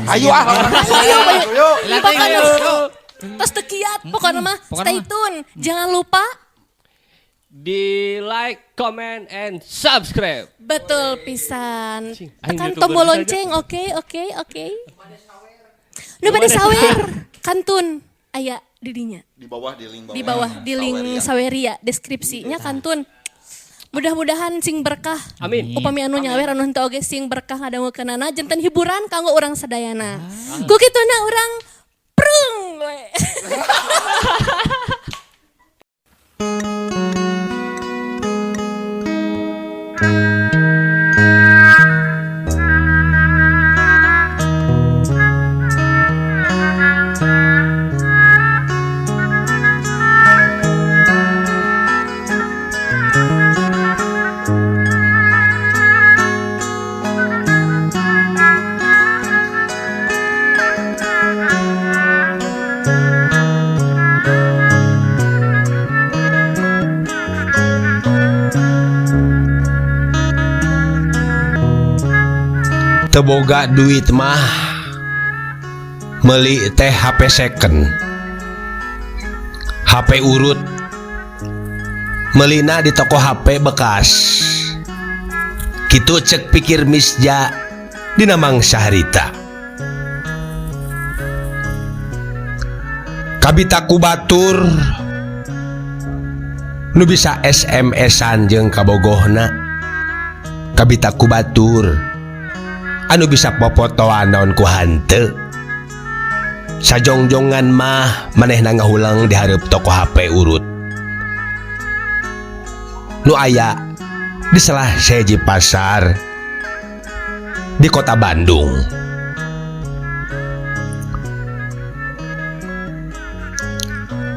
Ayo ah. Ayo, Ayo. Pokoknya tos teu kiat, pokoknya mah Pokoknya stay mah. tune. Jangan lupa Di like, comment, and subscribe. Betul pisan. Cing, aing Tekan YouTuber tombol saja. lonceng, oke oke oke. Nu bade sawer, kantun aya di dinya. Di bawah di link bawah. Di bawah di link Saweria. Saweria deskripsinya kantun. Mudah-mudahan sing berkah. Amin. Upami anu nyawer anu henteu oge sing berkah ngadangukeunana janten hiburan kanggo urang sadayana. Ku kituna urang prung we. Teboga duit mah meuli teh HP second, HP urut, melina di toko HP bekas. Kitu cek pikir Misja dina mangsa harita. Kabita ku batur nu bisa SMS-an jeung kabogohna. Kabita ku batur anu bisa popotoan naon ku hanteu. Sajongjongan mah manehna ngahulang di hareup toko HP urut nu aya di salah seji pasar di kota Bandung.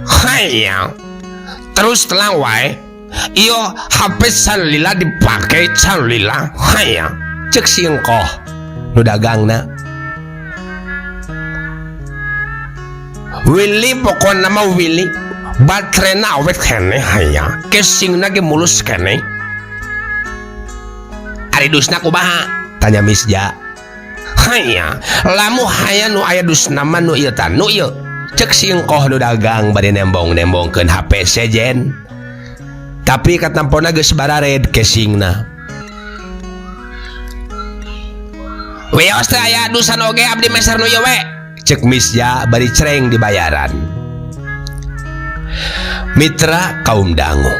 Hayang terus telang wae iyo HP salila dipake salila hayang cek si engkoh nu dagangna. Willy pokona mah Willy baterena awet keneh hayang casingna ge mulus keneh. Ari dusna kumaha? Tanya Misja. Hayang lamu hayang nu aya dusna mah nu ieu tah nu ieu. Cek si engkoh nu dagang bari nembong-nembongkeun HP sejen. Tapi katampona geus barared casingna. Wios teh aya dusan oge abdi meser nu ieu we. Cek Misja bari cereng dibayaran. Mitra kaum dangu.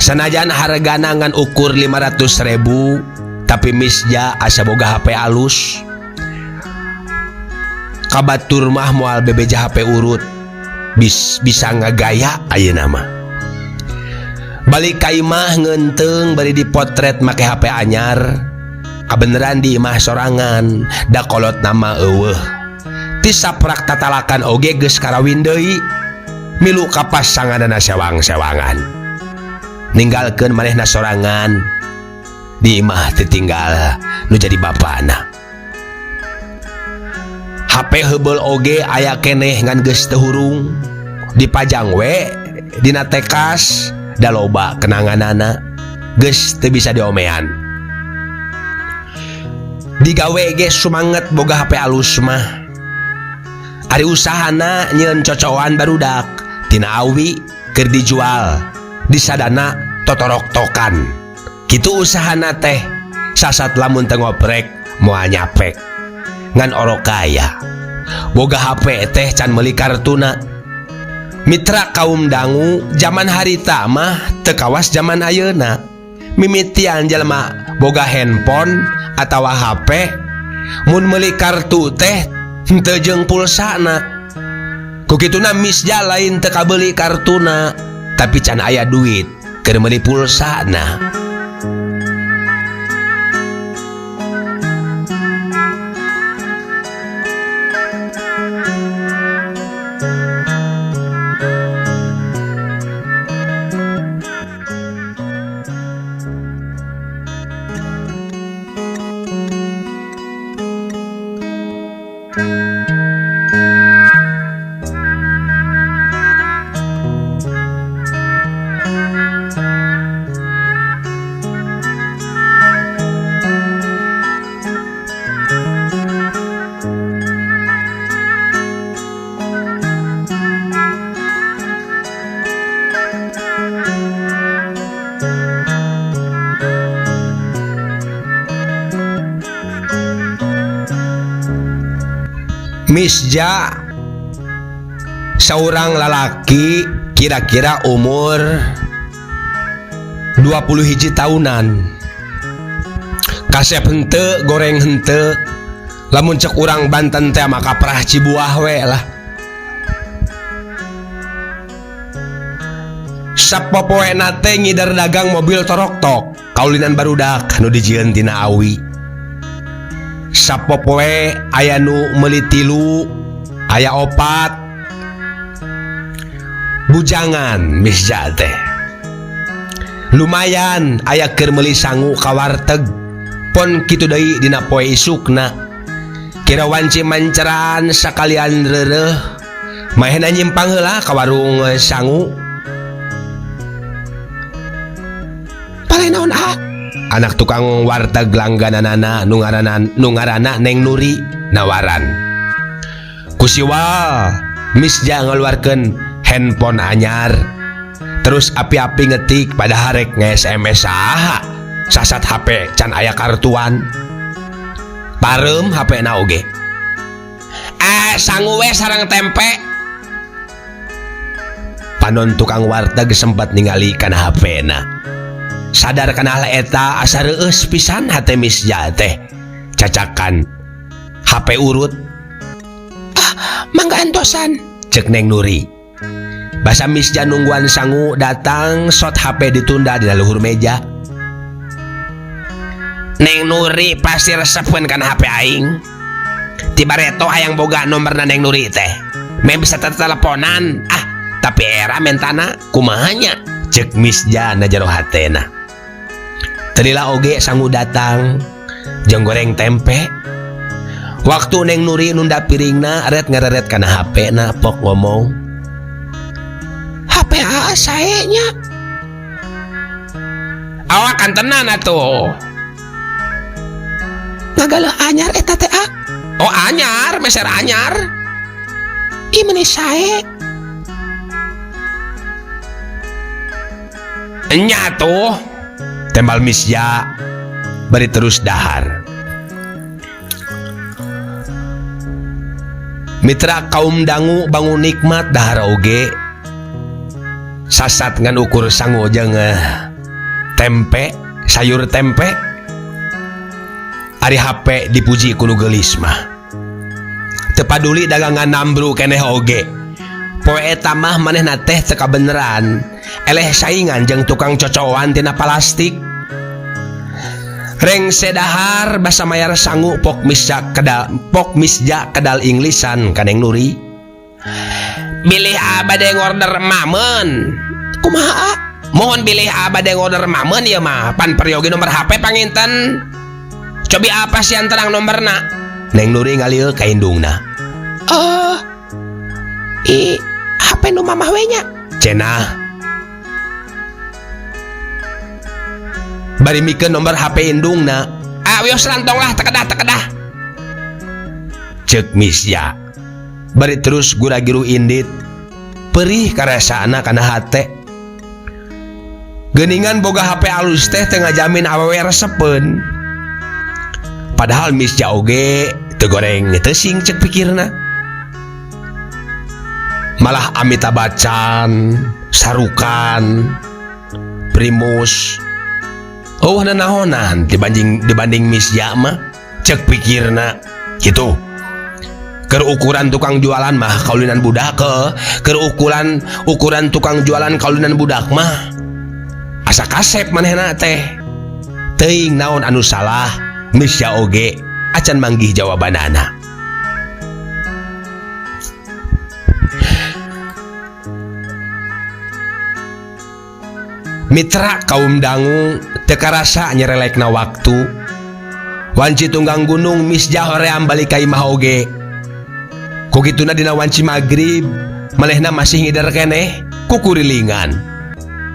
Sanajan hargana ngan ukur 500.000, tapi Misja asa boga HP alus. Kabatur mah moal bebeja HP urut. Bisa ngagaya ayeuna mah. Balik ka imah ngeunteung bari dipotret make HP anyar. Kabeneran di imah sorangan, da kolot nama eueuh. Ti saprak tatalakan oge geus karawin deui. Milu ka pasanganana sewang-sewangan. Ninggalkeun manehna sorangan. Di imah ditinggal nu jadi bapana. HP heubeul oge aya keneh ngan geus teu hurung. Dipajang we dina tekas. Da loba kenanganana geus teu bisa diomean. Digawe ge sumanget boga HP alus mah. Ari usahana nyieun cocoan barudak tina awi keur dijual disadana totorok-tokan. Kitu usahana teh sasat lamun teu ngoprek moal nyapek. Ngan orok kaya boga HP teh can meuli kartuna. Mitra kaum dangu zaman harita mah teu kawas zaman ayeuna. Mimitian jelema boga handphone atawa HP mun meuli kartu teh henteu jeung pulsana. Ku kituna Misja lain teu kabeuli kartuna, tapi can aya duit keur meuli pulsana. Misja seorang lalaki kira-kira umur 20 hiji tahunan. Kasep henteu, goreng henteu. Lamun cek urang Banten teh maka kaprah Cibuah we lah. Sapopoena teh ngider dagang mobil toroktok, kaulinan barudak nu dijieun tina awi. Sapopoe aya nu meuli 3, aya 4. Bujangan Misja teh. Lumayan aya keur meuli sangu ka warteg. Pon kitu deui dina poe isukna. Kira wanci manceran sakalian reureuh. Mahena nyimpang heula ka warung sangu. Paleh naon ah? Anak tukang warteg langgananana nu ngaranna Neng Nuri nawaran. Ku siwal Misja ngaluarkeun handphone anyar. Terus api-api ngetik pada harek nge-SMS saha. Sasat HP can aya kartuan. Parem HP na oge. Sangu we sareng tempe. Panon tukang warteg sempat ningali kana HP na. Sadar kana hal eta asa reueus pisan hate Misja teh. Cacakan HP urut. Ah, mangga antosan, cek Neng Nuri. Basa Misja nungguan sangu datang sot HP ditunda di luhur meja. Neng Nuri pasti resepeun kana HP aing. Tiba reto hayang boga nomorna Neng Nuri teh. Meh bisa teleponan. Ah, tapi era mentana kumahanya, cek Misja na jero hatena. Telila oge sangu datang jeung goreng tempe. Waktu Neng Nuri nunda piringna ret ngereret kana HP na pok ngomong. HP sae nya. Awak kantenan atuh. Ngagaleuh anyar eta teh ah. Oh anyar, meser anyar. Ih meuni sae. Enya tuh. Tembal Misja bari terus dahar. Mitra kaum dangu bangun nikmat dahar oge. Sasat ngan ukur sangu jeung tempe, sayur tempe. Ari HP dipuji ku nu geulis mah. Teu paduli dagangan nambru keneh oge. Poe eta mah manehna teh teu kabeneran. Eleh saingan jeung tukang cocoan tina plastik. Rengse dahar basa mayar sangu pok misja kedal Inglisan ka Neng Nuri. Bilih abade ngorder mamen. Kumaha? Mohon bilih abade ngorder mamen ieu mah. Pan peryogi nomor HP panginten. Cobi apa sih yang terang nomorna? Neng Nuri ngalieuk ka indungna. Oh, i HP nu mamah we nya. Cenah. Bari mikeun nomor HP indungna. Ah, wios lantong lah, tekedah. Cek Misja. Bari terus gura-giru indit. Perih karasana kana hate. Geuningan boga HP alus teh teu ngajamin awewe resepeun. Padahal Misja oge teu goreng teu sing cek pikirna. Malah Amitabh Bachchan, Sarukan, Primus. Oh, nanaonan dibanding Misja mah cek pikirna gitu. Keur ukuran tukang jualan mah kaulinan budak keur ukuran tukang jualan kaulinan budak mah asa kasep manehna teh. Teuing naon anu salah Misja oge acan manggih jawabanana. Mitra kaum dangu teu karasa nyerelekna waktu. Wanci tunggang gunung Misja hoream balik ka imah oge. Ku kituna dina wanci magrib manehna masih ngider keneh kukurilingan.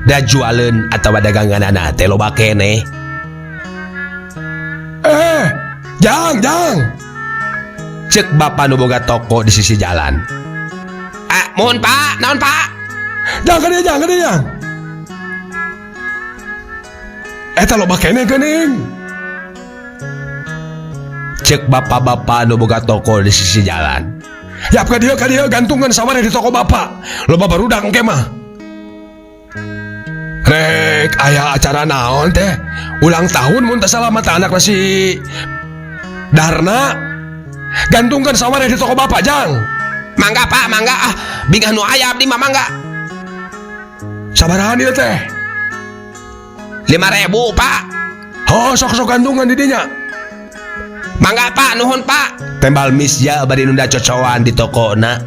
Da jualeun atawa daganganana teh loba keneh. Jang. Cek bapa nu boga toko di sisi jalan. Ah, mohon Pak, naon Pak? Jangan dia. Eta loba keneh geuning. Cek bapak-bapak nu boga toko di sisi jalan. Yap ka dieu ka dieu gantungan sawareh di toko bapak. Loba barudak engke mah. Rek aya acara naon teh? Ulang tahun mun teu salah mah teh anakna si Darna. Gantungkan sawareh di toko bapak jang. Mangga pak, mangga ah. Bingah nu aya abdi mah mangga. Sabarahan ieu teh? 5.000 pak. Oh sok sok gantungan di dinya. Mangga pak, nuhun pak. Tembal Misja bari nunda cocoan di tokona.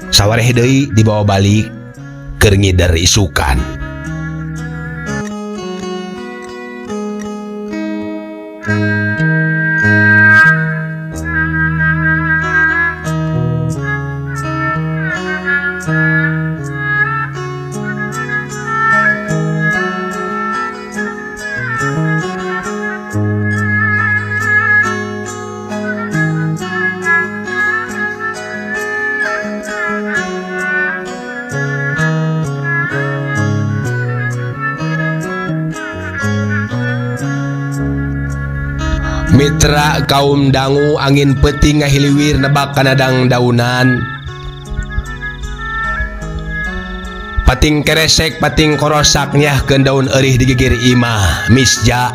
Sawareh deui dibawa balik keur ngider isukan. Mitra kaum dangu angin peuting ngahiliwir nebak kana dangdaunan. Pating keresek pating korosak nyahkeun daun eurih di gigir imah Misja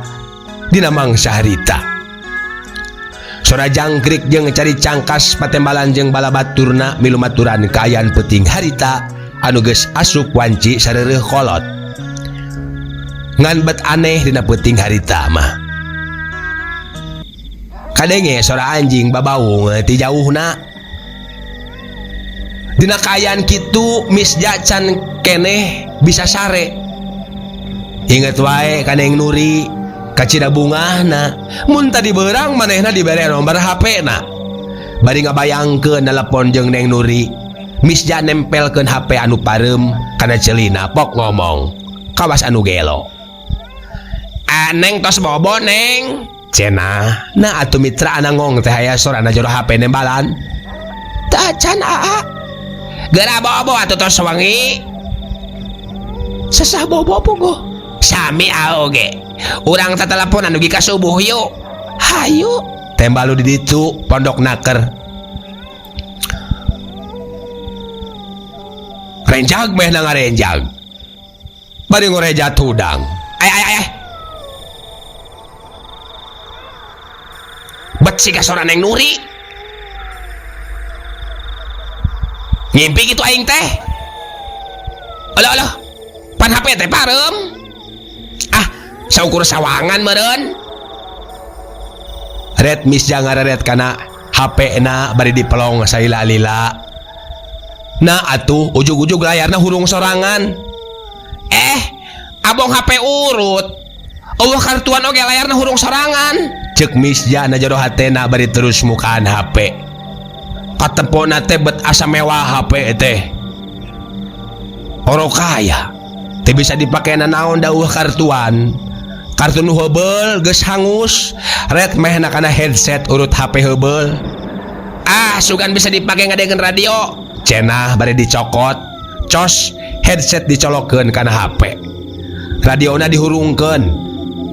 dina mangsa harita. Sora jangkrik jeung cari cangkas patembalan jeung balabaturna milu maturan kaayaan peuting harita anu geus asup wanci sareureuh kolot. Ngan bet aneh dina peuting harita mah. Kadenge sora anjing babaung ti jauhna. Dina kaayaan kitu Misja can keneh bisa sare. Inget wae ka Neng Nuri kacida bungahna. Mun tadi beurang manehna dibere nomor HP na. Bari ngabayangkeun nelepon jeung Neng Nuri. Misja nempelkeun HP anu pareum kana celina pok ngomong. Kawas anu gelo. Ah, Neng tos bobo Neng. Cenah, nah atuh mitra anangong teh aya sorana jero HP nembalan. Tacan aa. Geura bobo atuh tos wengi. Sesah bobo puguh. Sami aoge. Urang tateleponan dugi ka subuh yuk. Hayu. Tembalu di ditu pondok naker. Renjag meh na ngarenjag. Bari ngorejat hudang. Ay ay ay. Bet siga sora Neng Nuri. Ngimpi gitu aing teh. Alah alah. Pan HP teh pareum. Ah, saukur sawangan meureun. Red Misja ngareret kana HP na bari dipelong salila-lila. Nah atuh ujug-ujug layarna hurung sorangan. Abong HP urut. Eueuh kartuan oge layarna hurung sorangan. Cek Misja na jero hatena bari terus mukaan HP. Katepona teh bet asa mewah HP teh. Oro kaya. Teu bisa dipake nanaon da eueuh kartuan. Kartu nu heubeul geus hangus. Red mehna kana headset urut HP heubeul. Ah, sugan bisa dipake ngadengeun radio. Cenah bari dicokot. Cos headset dicolokeun kana HP. Radiona dihurungkeun.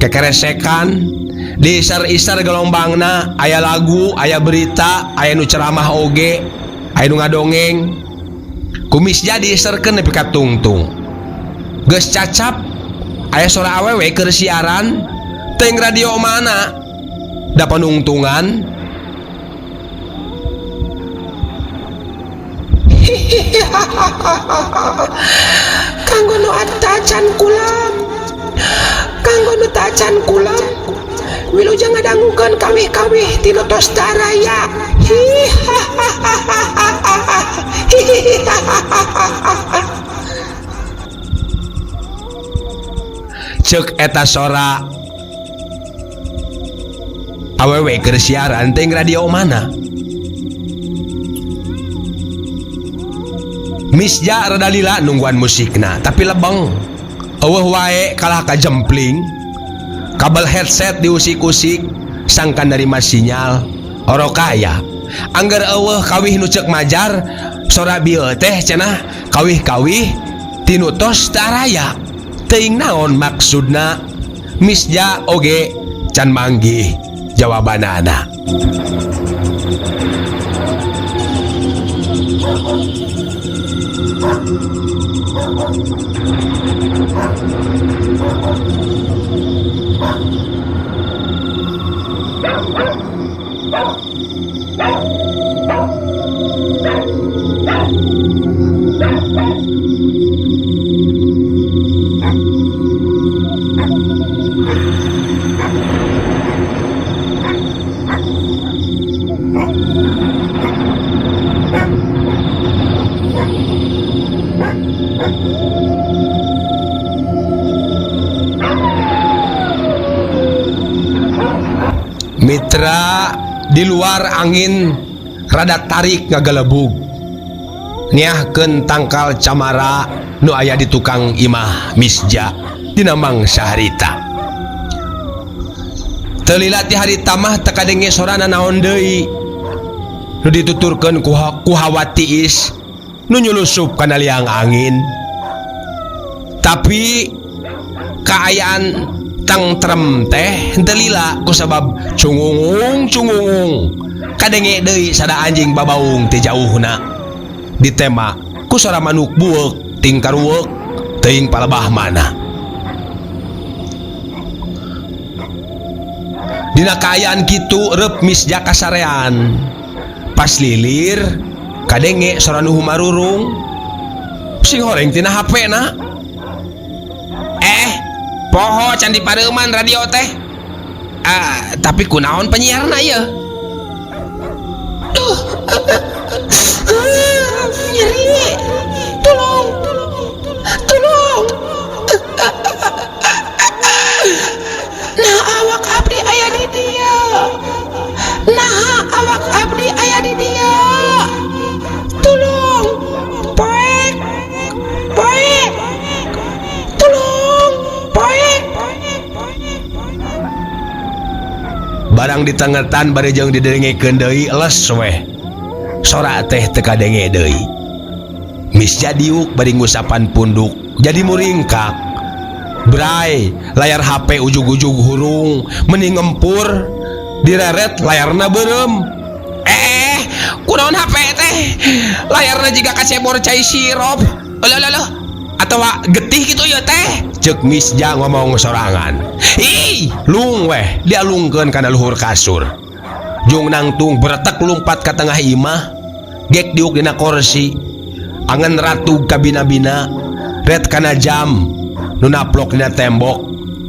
Kekeresekan diisar-isar gelombangna aya lagu, aya berita, aya nu ceramah oge, aya nu ngadongeng. Kumis jadi diiserkeun nepi ka tungtung. Geus cacap aya sora awewe keur siaran teuing radio mana da panungtungan. Kanggo nu atacan kulam. Kanggo nu tacan kulam. Wilujeng ngadangukeun kawih-kawih ti nu tos daraya. Ceuk eta sora awewe keur siaran teuing radio mana. Misja rada lila nungguan musikna tapi lebeng. Eueuh wae kalah ka jempling. Kabel headset diusik-usik sangkan nerima sinyal. Oro kaya. Angger eueuh kawih nu ceuk majar sora bieu teh cenah kawih-kawih ti nu tos daraya. Teuing naon maksudna? Misja oge can manggih. Jawabanana. Mitra di luar angin rada tarik ngagelebug niahkeun tangkal camara nu aya di tukang imah Misja dina mangsa harita. Teu lila ti harita mah teu kadenge sorana naon deui nu dituturkeun ku hawa tiis nu nyulusup kana liang angin. Tapi kaayaan tangtrem teh henteu lila kusabab cungungung cungungung kadenge deui sada anjing babaung ti jauhna ditema ku sora manuk bueuk ting karuweuk teuing palebah mana. Dina kaayaan kitu reup Misja kasarean pas lilir kadenge sora nu humarurung sing horeng tina HP na. Poho can dipareuman radio teh. Tapi kunaon penyiarna ieu? Duh. Nyeri. Tolong. Tolong. Nah awak abdi aya di dieu. Nah awak abdi aya di dieu. Tolong. Poek. Poek. Tolong. Poek. Barang ditengetan bari jeung didengekeun deui les weh. Sora teh teu kadenge deui. Misja diuk bari ngusapan punduk jadi muringkak. Bray, layar HP ujug-ujug hurung meni ngempur direret layarna beureum. Kunaon HP teh? Layarna jiga kacebor cai sirup. Eulah atawa getih gitu ya teh. Ceuk Misja ngomong sorangan. Ih, lung weh dialungkeun kana luhur kasur. Jung nangtung beretek lumpat ka tengah imah, gek diuk dina korsi. Angen ratug kabina-bina, ret kana jam nu naplok dina tembok.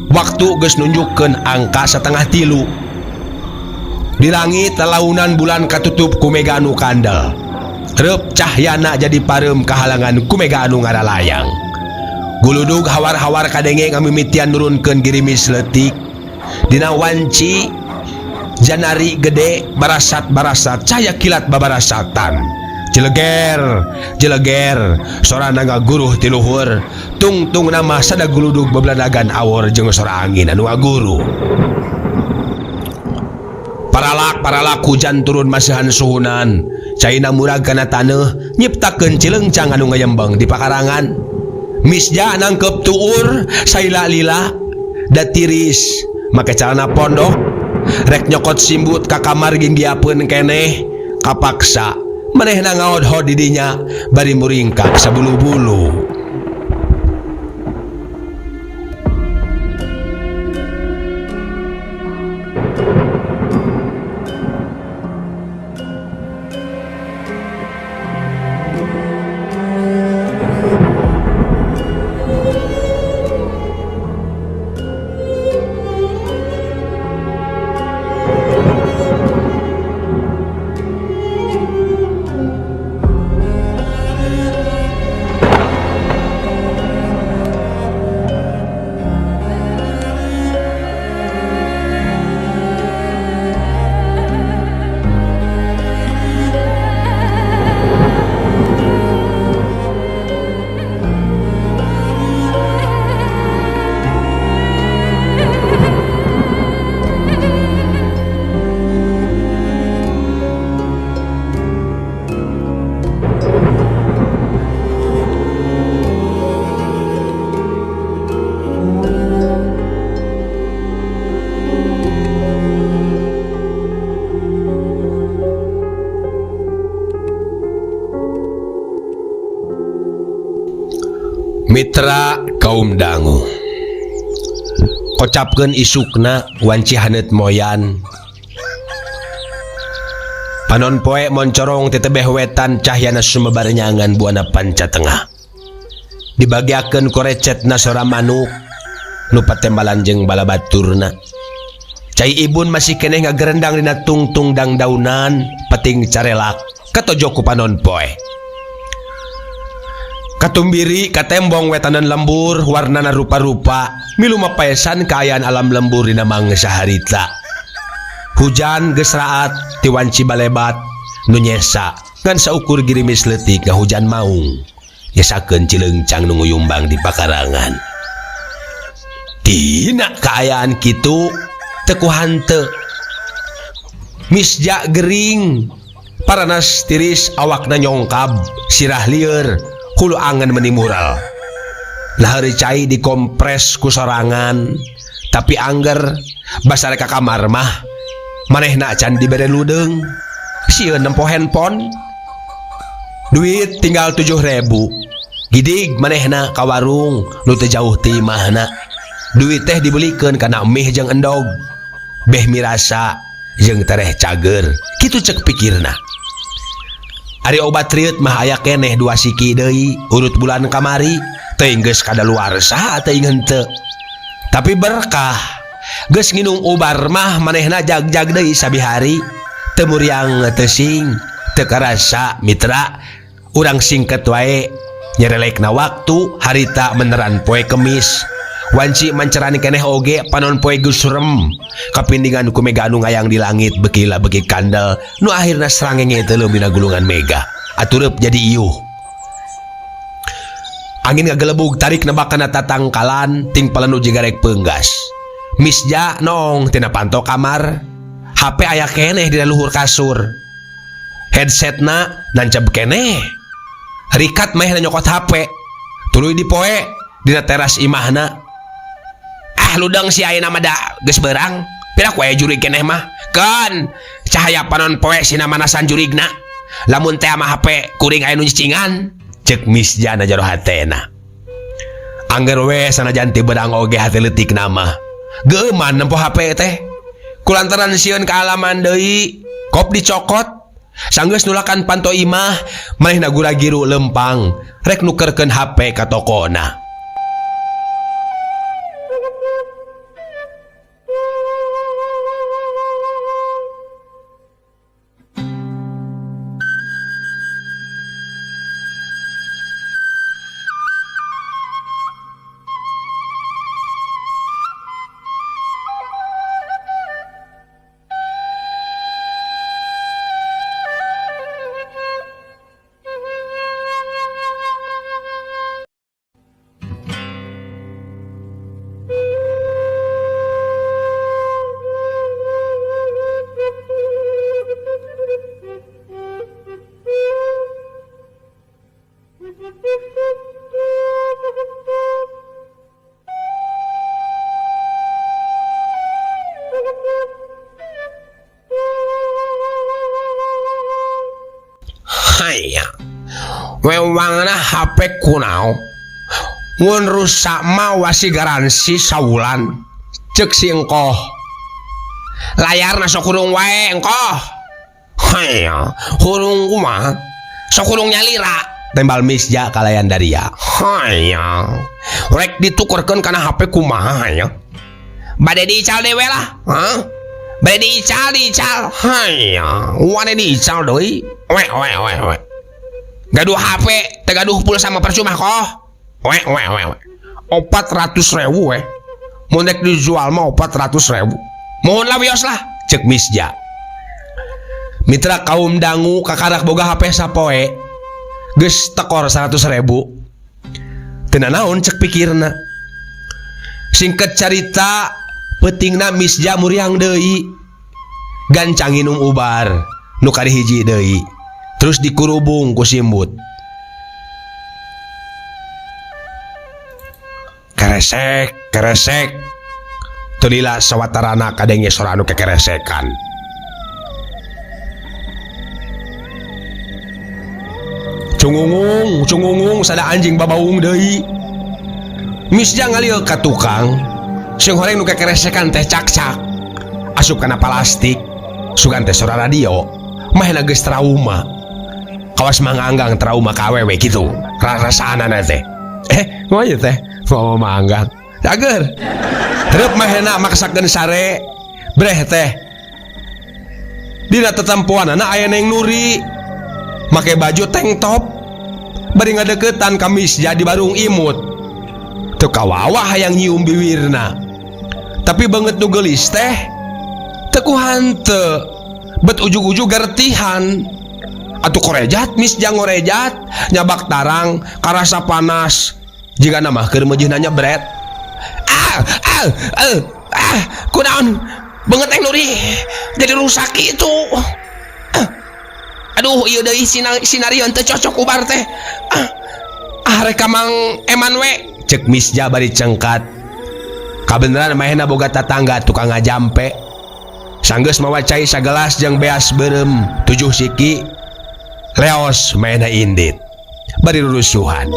Waktu geus nunjukkeun angka 2:30. Di langit lalaunan bulan katutup ku mega anu kandel. Reup cahyana jadi pareum kahalangan ku mega anu ngaralayang. Guludug hawar-hawar kadenge ngamimitian nurunkeun girimis leutik. Dina wanci janari gede barasat-barasat cahaya kilat babarasatan. Jeleger, jeleger sorana ngaguruh ti luhur. Tungtung nama sada guludug bebladagan awor jeung sora angin anu ngaguruh. Paralak-paralak hujan turun masihan suhunan. Caina murag kana taneuh nyiptakeun cileungcang anu ngayembeng di pakarangan. Misja nangkep tuur saila lila da tiris make calana pondok rek nyokot simbut ka kamar ginggiapeun keneh kapaksa manehna ngaodhod di dinya bari muringkak sabulu-bulu. Mitra kaum dangu kocapkeun isukna wanci haneut moyan panon poe moncorong ti tebeh wetan cahyana sumebar nyangan buana panca tengah dibagiakeun ku recetna sora manuk nu patembalan jeung balabaturna cai ibun masih keneh ngagerendang dina tungtung dangdaunan peting carelak katojo ku panon poe. Katumbiri katembong wetanan lembur warnana rupa-rupa milu mapaesan kaayaan alam lembur dina mangsa harita. Hujan geus raat ti wanci balebat nu nyesa ngan saukur girimis leutik ngahujan maung nyesakeun cileungcang nu nguyumbang di pakarangan. Tina kaayaan kitu teu ku hanteu. Misja gering paranas tiris awakna nyongkab sirah lieur hulu angen menimural. Lahari cai dikompres ku sorangan tapi angger basare ka kamar mah manehna can dibere ludeung sieun nempo handphone. Duit tinggal 7.000 gidig manehna ka warung nu teu jauh ti imahna. Duit teh dibelikeun kana mie jeung endog beh mirasa jeung tereh cager kitu cek pikirna. Ari obat rieut mah aya keneh 2 siki deui urut bulan kamari teuing geus kadaluarsa teuing henteu. Tapi berkah geus nginum ubar mah manehna jag-jag deui sabihari teu muriang teu sing teu karasa mitra urang singket wae nyerelekna waktu harita meneran poe Kemis. Wanci mancerani keneh oge panon poe geus surem kapindingan ku mega anu ngayang di langit bekila beki kandel nu akhirna srangenge teuleum dina gulungan mega atureup jadi iuh. Angin ngagelebug tarik nebakana tatangkalan ting palenu jigarek peunggas. Misja nong tina panto kamar HP aya keneh dina luhur kasur headsetna nanceb keneh rikat meh nyokot HP tuluy dipoe dina teras imahna. Ah ludeng si ayeuna mah da geus beurang pira ku aya jurig keneh mah keun cahaya panon poe sina manasan jurigna lamun teh mah HP kuring aya nu nyicingan cek Misja na jero hatena. Angger we sanajan ti beurang oge hate leutik mah geuman nempo HP teh kulantaran sieun kaalaman deui kop dicokot sanggeus nulakan panto imah manehna gura-giru lempang rek nukerkeun HP ka tokona. Wewangna HP kunao mun rusak mah wasi garansi sawulan cek si engkoh layarna sok hurung wae engkoh haya hurung kumaha sok hurung nyalira tembal Misja kalayan daria haya rek ditukerkeun kana HP kumaha haya bade diical dewe lah hah bade diical diical haya wane diical deui we we we we gaduh HP teu gaduh pulsa mah percuma koh we we we we 400.000 we mun rek dijual mah 400.000 mohon lah wios lah cek Misja. Mitra kaum dangu kakarak boga HP sapoe geus tekor 100.000 teu nanaon cek pikirna. Singkat carita peutingna Misja muriang deui gancang nginum ubar nu kari hiji deui terus dikurubung ku simbut. Keresek, keresek. Teu lila sawatarana kadenge sora anu kekeresekan. Cungungung, cungungung sada anjing babaung deui. Misja ngalieu ka tukang sing horeng nu kekeresekan teh cakcak asup kana plastik sugan teh sora radio mahna geus trauma kawas Mang Anggang trauma ka awewe kitu rarasaanana teh ngoy teh ngomong Mang Anggang cager terep mahna maksakeun sare breh teh dina tetempoanana aya Neng Nuri make baju tank top bari ngadeukeutan ka Misja di barung imut teu kawawa hayang nyium biwirna tapi banget nu geulis teh teu ku hanteu bet ujug-ujug garetihan atuh korejat Misja ngorejat nyabak tarang karasa panas jigana mah keur meujeuhna nyebret kunaon banget Neng Nuri jadi rusak itu. Aduh ieu deui sinario teu cocok ubar teh. Rek ka Mang Eman we cek Misja bari cengkat. Kabeneran mahena boga tatangga tukang ngajampe. Sanggeus mawa cai sagelas jeung beas beureum 7 siki. Leos mahena indit bari rurusuhan.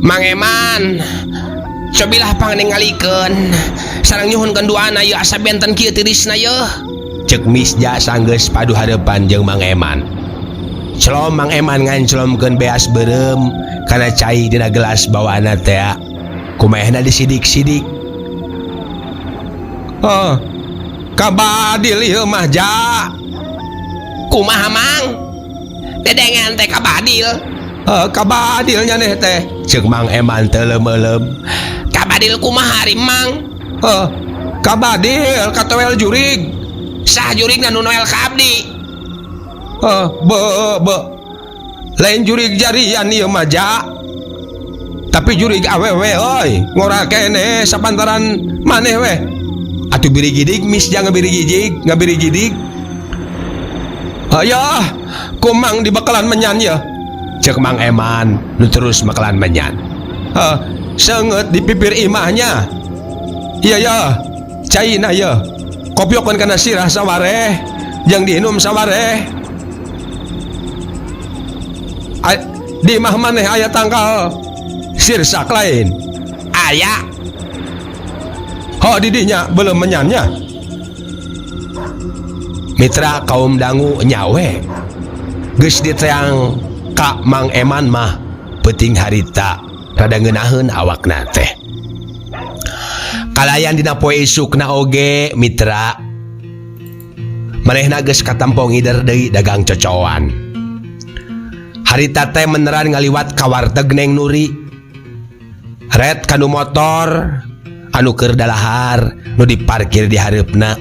Mang Eman cobilah pangningalikeun sareng nyuhunkeun duana ieu asa benten kieu tirisna yeuh cek Misja sanggeus padu hareupan jeung Mang Eman. Celom Mang Eman nganclomkeun beas beureum kana cai dina gelas bawaanna teh kumehna disidik-sidik. Oh, kabadil ieu mah ja. Kumaha Mang? Dedengan teh kabadil. Kabadil nyaneh teh cek Mang Eman teu leumeulem. Kabadil kumaha ari Mang? Kabadil katoel jurig. Sah jurigna nu noel ka abdi? Be lain jurig jarian ieu mah ja. Tapi jurig awewe euy, ngora keneh sapantaran maneh we. Atuh birigidig Misja ngabirigidig, ngabirigidig. Hayah, kumang dibekalan menyan ye. Cek Mang Eman nu terus makalan menyan. Seungeut di pipir imahnya. Iya ya, caina ye. Kopyokeun kana sirah sawareh, jeung diinum sawareh. Di imah maneh aya tangkal sirsak lain. Aya. Ho didinya belum menyannya. Mitra kaum dangu nyawe. Geus diteang ka Mang Eman mah peuting harita rada ngeunaheun awakna teh. Kalayan dina poe isukna oge mitra manehna geus katampo ngider deui dagang cocoan. Harita teh meneran ngaliwat ka warteg Neng Nuri. Ret kanu motor anu keur dalahar nu diparkir di hareupna.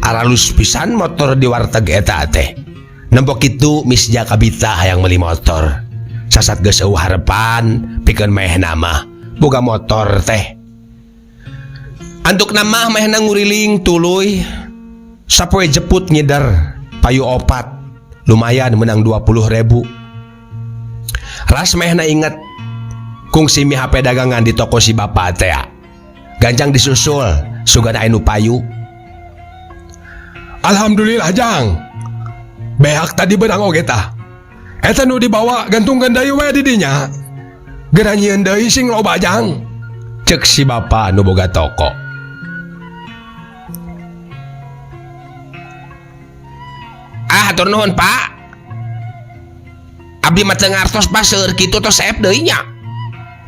Aralus pisan motor di warteg eta teh. Nempok kitu Misja kabita hayang meuli motor. Sasat geus eueuh harepan pikeun mehna mah boga motor teh. Antukna mah mehna nguriling tuluy sapoe jeput ngider payu opat lumayan menang 20.000. Ras mehna inget kungsi mi HP dagangan di toko si bapak teh. Ganjang disusul sugan aya nu payu. Alhamdulillah jang. Beak tadi benang oge tah. Eta nu dibawa gantungkeun deui we di dinya. Geura nyieun deui sing loba jang. Cek si bapak nu boga toko. Ah, hatur nuhun Pak. Abdi mah teu ngartos Pak seueur kitu tos seep deui nya.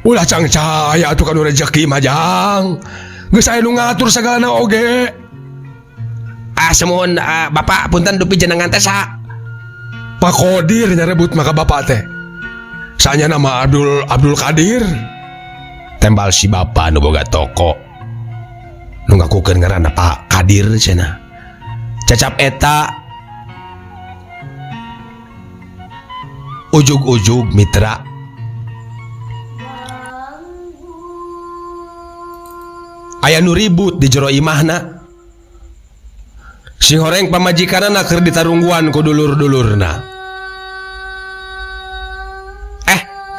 Ulah cangcaya atuh kanu rejeki mah jang. Geus aya nu ngatur sagalana oge. Ah semuhun Bapak punten dupi jenengan teh saha? Pak Kodir nyarebut maka bapak teh. Sanya nama Abdul Kadir. Tembal si bapak nu boga toko. Nu ngakukeun ngaranna Pak Kadir cenah. Cacap eta Ujug-ujug mitra. Aya nu ribut di jero imahna. Sihoreng pamajikanana keur ditarungguan ku dulur-dulurna.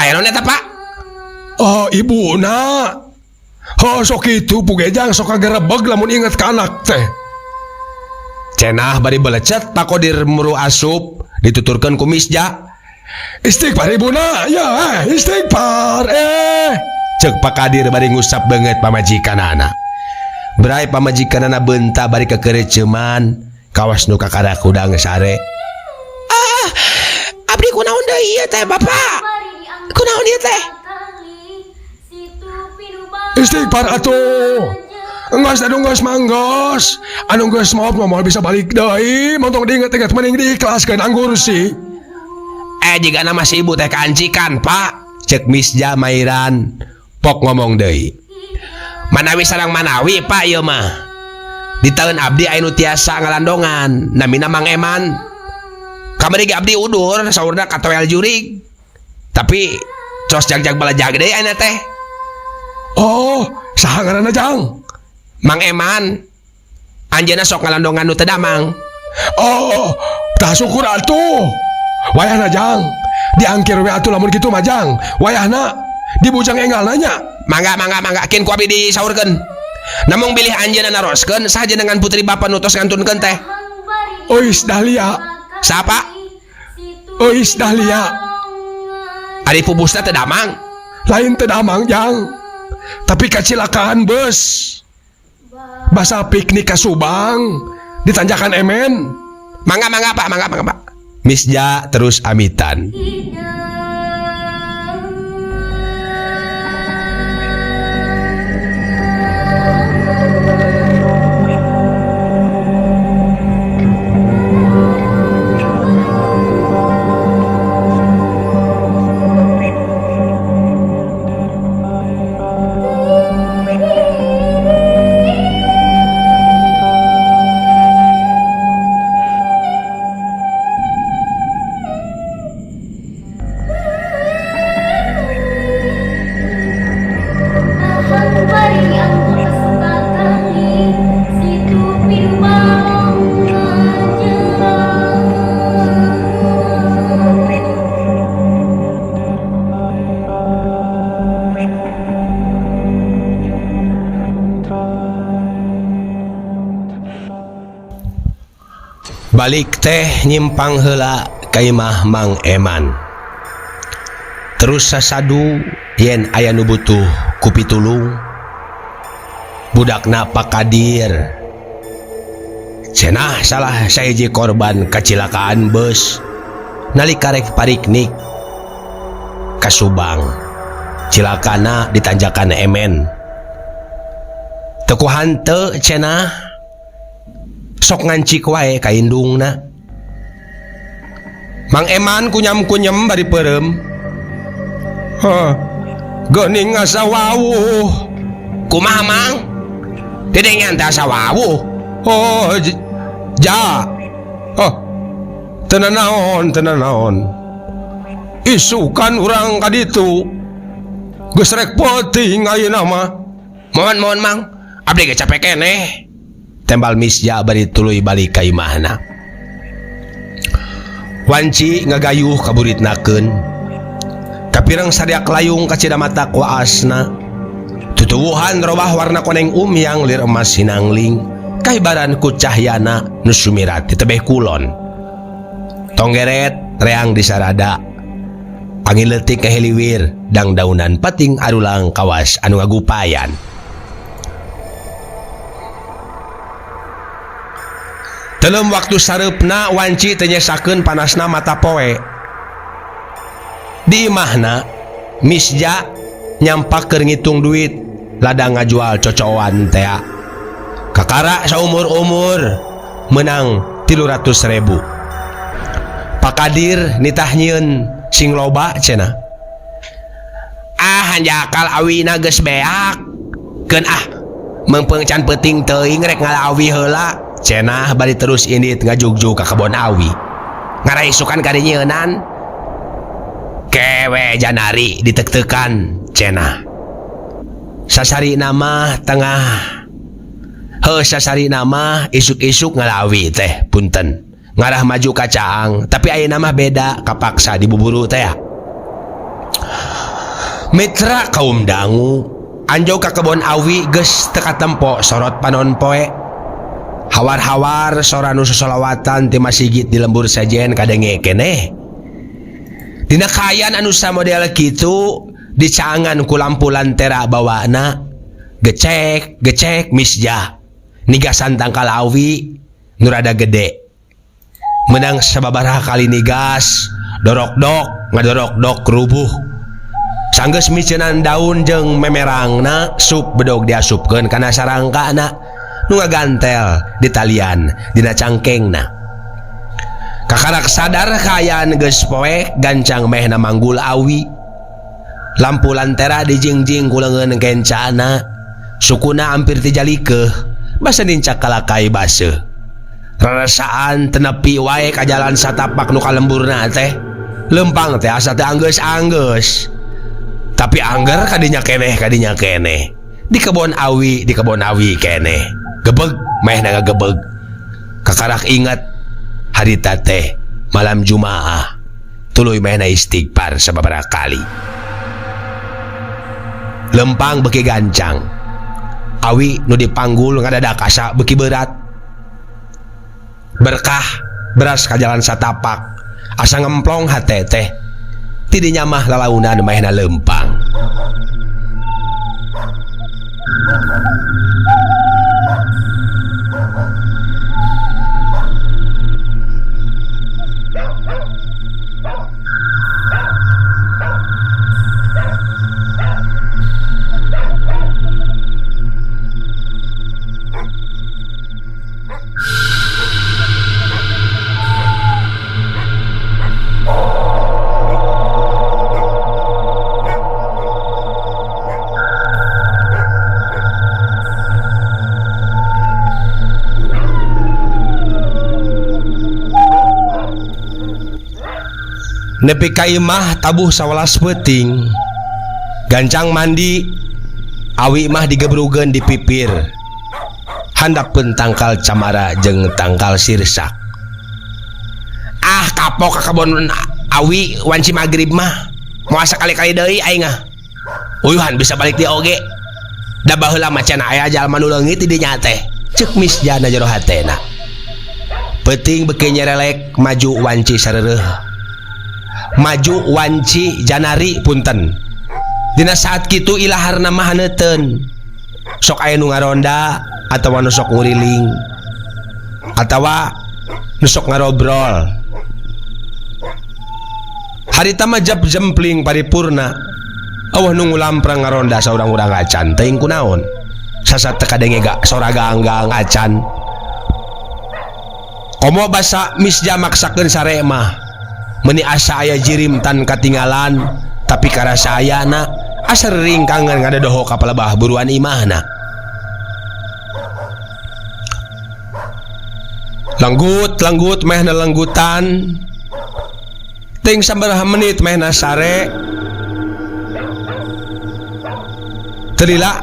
Aya naon eta, Pak? Oh, ibuna. Oh, sok kitu pugejang sok kagerebeg lamun inget ka anak teh. Cenah bari belecet Pak Kodir muru asup dituturkeun ku Misja. Istighfar ibuna, ya istighfar. Cek Pak Kadir bari ngusap beungeut pamajikanana. Brai pamajikanana beunta bari kekereceman kawas nu kakara kudang sare. Ah, abdi kunaon deui ieu teh Bapak? Kunaon ieu teh? Istighfar atuh. Enggeus anu geus manggeus. Anu geus maot mah moal bisa balik deui, montong diinget-inget mending diikhlaskeun anggur sih. Jigana mah si ibu teh kaancikan, Pak. Cek Misja Mairan pok ngomong deui. Manawi sareng manawi, Pak, ieu mah. Di taun abdi aya nu tiasa ngalandongan, namina Mang Eman. Kamari ge abdi udur saurna ka toel jurig. Tapi cos jag-jag balajag deui ayeuna teh. Oh, saha ngaranna Jang? Mang Eman. Anjeunna sok ngalandongan nu teu damang. Oh, tah syukur atuh. Wayahna Jang, diangkir we atuh lamun kitu mah Jang. Wayahna dibujang enggal nanya. Mangga mangga mangga kin ku abdi disaurkeun. Namung bilih anjeunna naroskeun saha dengan putri bapa nu tos ngantunkeun teh. Ois Dahlia. Sapa? Ois Dahlia. Ari pupusna teu damang. Lain teu damang Jang. Tapi kacilakaan bus. Basa piknik ka Subang di tanjakan Emen. Mangga mangga Pak, mangga mangga Pak. Misja terus amitan. Balik teh nyimpang heula ka imah Mang Eman. Terus sasadu yen aya nu butuh ku pitulung. Budakna Pak Kadir. Cenah salah sahiji korban kacilakaan bus nalika rek pariknik ka Subang. Cilakana ditanjakan Emen. Teu ku hanteu cenah sok ngancik wae ka indungna. Mang Eman kunyam-kunyem bari peureum. Heh, geuning asa wawuh. Kumaha Mang? Didengean teh asa wawuh. Oh, ja. Oh, teu nanaon, teu nanaon. Isukan urang ka ditu. Geus rek peuting ayeuna mah. Mohon mohon Mang, abdi ge capek keneh. Tembal Misja bari tuluy balik ka imahna. Wanci ngagayuh kaburitnakeun. Kapireng sadiak layung kacida mata ku asna. Tutuwuhan robah warna koneng umyang lir emas hinangling. Kahibaran ku cahyana nu sumirat di tebeh kulon. Tonggeret reang disarada. Angin leutik ngahiliwir dang daunan pating arulang kawas anu ngagupayan. Telem waktu sareupna wanci teu nyesakeun panasna mata poe. Di imahna Misja nyampak keur ngitung duit ladang ngajual cocoan tea. Kakara saumur-umur menang 300.000. Pak Kadir nitah nyieun sing loba cenah. Ah hanjakal awina geus beak. Keun ah meungpeung can peuting teuing rek ngala awi heula. Cenah bari terus indit ngajugjug ka kebon awi. Ngaraisukan ka dinyeunan. Kewe Janari ditek-tekan cenah. Sasari nama tengah heuh sasari nama isuk-isuk ngalawi teh punten. Ngarah maju ka caang, tapi ayeuna mah beda kapaksa dibuburu teh. Mitra kaum dangu anjog ka kebon awi geus teu katempo sorot panon poe. Hawar-hawar sora nu sosolawatan ti masigit di lembur sejen kadenge keneh. Dina kaayaan anu samodel kitu dicaangan ku lampu lantera bawana gecek gecek misjah nigasan tangkal awi nu rada gede. Menang sababaraha kali nigas dorokdok ngadorokdok rubuh. Sanggeus miceunan daun jeung memerangna sup bedog diasupkeun kana sarangkana nu ngagantel di talian dina cangkengna. Kakarak sadar kaayaan geus poek gancang mehna manggul awi. Lampu lantera dijingjing ku leungeun kencana, sukuna hampir tijalikeuh basa nincak kalakai baseuh. Rarasaan tenepi wae ka jalan satapak nu kalemburna teh. Lempang teh asa teh anggeus-anggeus. Tapi angger kadinya keneh kadinya keneh. Di kebon awi, di kebon awi keneh. Gebeg mehna ngagebeg. Kakarak ingat harita teh malam Jumaah. Tuluy mehna istighfar sababaraha kali. Lempang beuki gancang. Awi nu dipanggul ngadadak asa beuki berat. Berkah beras ka jalan satapak asa ngemplong hate teh tidinya mah lalaunan mahna lempang. Nepi ka imah tabuh 11 peuting. Gancang mandi, awi mah digebrugeun di pipir. Handapeun tangkal camara jeung tangkal sirsak. Ah kapok ka kebon awi wanci magrib mah. Moal sakali-kali deui aing ah. Uyuhan bisa balik di oge. Da baheula mah cenah aya jalma nu leungit di dinya teh. Ceuk misjana jero hatena. Peuting beuki nyerelek maju wanci sareureeh. Maju wanci Janari punten. Dina saat kitu ilaharna mah haneuteun. Sok aya nu ngaronda atawa nu sok nguriling atawa nu sok ngarobrol. Harita mah jap jempling paripurna. Eueuh nu ngulamprang ngaronda saurang-urang acan teuing kunaon. Sasat teu kadenge ga sora gaang-gaang acan. Komo basa misja maksakeun sare mah. Meuni asa aya jirim tan katinggalan, tapi karasa ayana asa ringkangan ngadodoho ka palebah buruan imahna. Lenggut lenggut mehna lenggutan. Ting sabaraha menit mehna sare. Teu lila.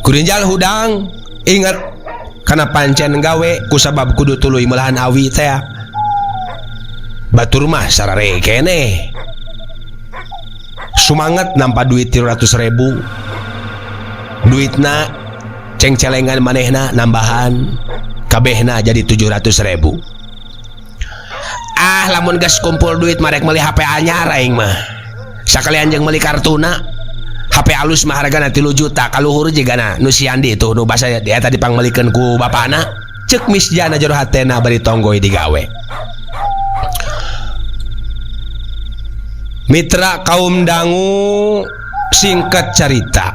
Kurinjal hudang inget kana pancen gawe kusabab kudu tuluy meulahan awi teh. Batur mah sarare keneh. Sumanget nampa duit 300.000. Duitna cengcelengan manehna nambahan kabehna jadi 700.000. Ah lamun geus kumpul duit marek meuli HP anyar aing mah. Sakalian jeung meuli kartuna. HP alus mah hargana 3 juta kaluhur jigana nu si Andi tuh nu basa eta dipangmeulikeun ku bapana. Ceuk misjana jero hatena bari tonggoy digawe. Mitra kaum dangu singkat carita.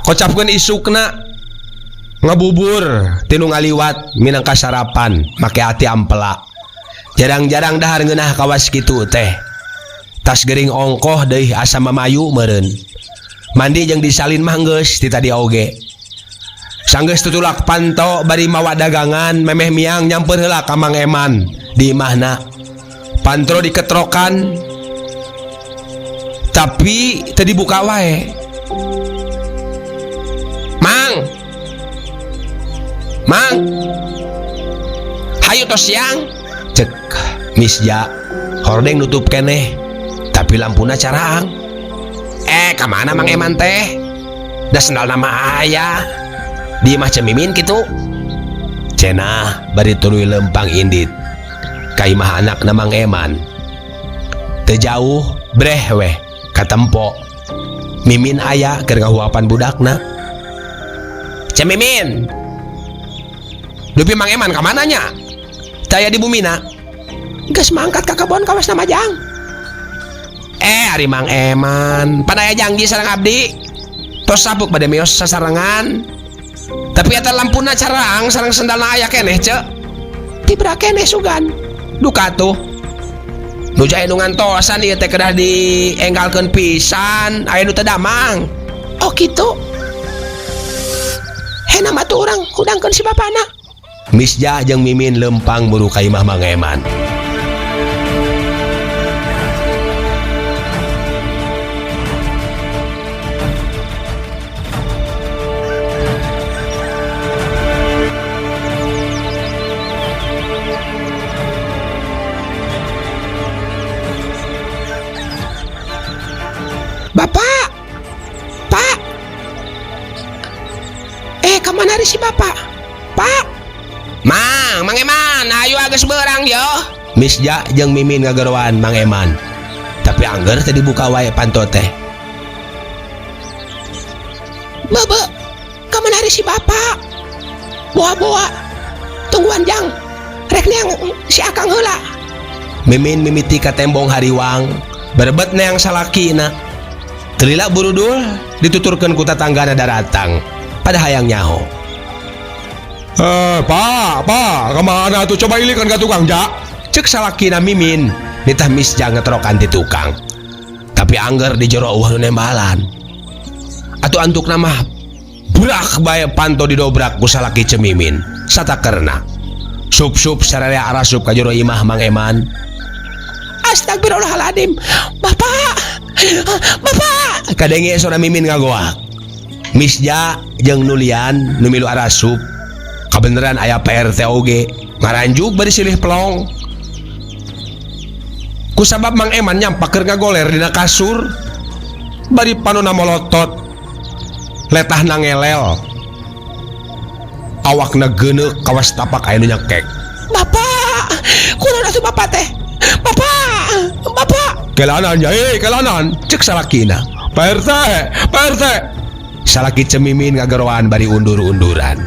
Kocapkeun isukna ngabubur tinu ngaliwat minangka sarapan make ati ampela. Jarang-jarang dahar ngeunah kawas kitu teh. Tas gering ongkoh deui asa mamayu meureun. Mandi jeung disalin mah geus ti tadi oge. Sanggeus tutulak panto bari mawa dagangan memeh miang nyamper heula ka Mang Eman di imahna. Pantro diketrokan tapi teu dibuka wae. Mang. Mang. Hayu tos siang. Cek Misja hordeng nutup keneh tapi lampuna caraang. Ka mana Mang Eman teh? Da sendal nama aya di imah Cemimin kitu. Cenah bari tuluy lempang indit ka imah anakna Mang Eman. Teu jauh breh weh katempo. Mimin aya keur ngahuapan budakna. Cemimin. Dupi Mang Eman ka mana nya? Teu aya di bumina. Geus mangkat ka kebon kawas Majang. Ari Mang Eman, pan aya janji sareng abdi. Tos sabuk bade mios sasarengan. Tapi eta lampuna carang sareng sendalna aya keneh ceu. Tibra keneh sugan. Duka tuh. Nu jahe nu ngantosan ieu teh kedah dienggalkeun pisan, aya nu teu damang. Oh kitu. Hena mah tuh urang hudangkeun si bapana. Misja jeung Mimin lempang muru ka imah Mang Eman. Bapak, Pak, kemana si bapak? Pak, Mang, Mang Eman, ayo geus beurang yo. Misja jeung Mimin ngageroan Mang Eman. Tapi angger teu dibuka wae panto teh. Bebe, kemana si bapak? Boa-boa, tungguan jang, rek neang si akang heula. Mimin mimiti ka tembong hariwang, berebet neang salakina. Telila burudul dituturkeun ku tatanggana daratang pada hayang nyaho. Pak, Pak, kemana tuh coba ilikan ka tukang ja? Cek salakina Mimin, nitah Misja ngetrokan ti tukang. Tapi angger di jero eueuh nu nembalan. Atuh antukna mah brak bae panto didobrak ku salaki Cemimin. Satakerna. Sup-sup sararea arasup ka jero imah Mang Eman. Astagfirullahaladzim. Bapak, Bapak. Kadenge sora Mimin ngagoak. Misja jeung Nulian nu milu arasup. Kabeneran aya PRT oge ngaranjuk bari silih pelong. Kusabab Mang Eman nyampak keur ngagoler dina kasur. Bari panona molotot. Letahna ngelel. Awakna geuneuk kawas tapak aya nu nyekek. Bapak, kunaon atuh bapak teh? Bapak, bapak. Kelanan ya, kelanan. Cek salakina. Pak RT, Pak RT. Salaki Cemimin ngageroan bari undur-unduran.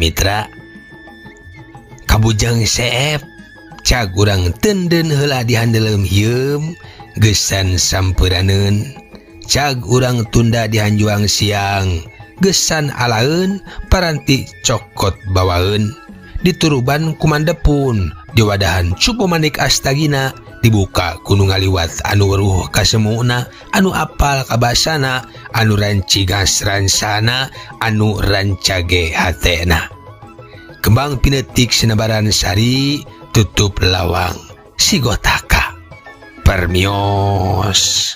Mitra Kabujang seep cag urang tenden heula dihandelem hieum gesan sampuraneun cag urang tunda dihanjuang siang gesan alaeun paranti cokot bawaeun dituruban kumandepun diwadahan cupu manik astagina Dibuka ku nu ngaliwat anu weruh kasemuna, anu apal kabasana, anu rancigas ransana, anu rancage hatena. Kembang pinetik sinabaran sari, tutup lawang sigotaka. Permios.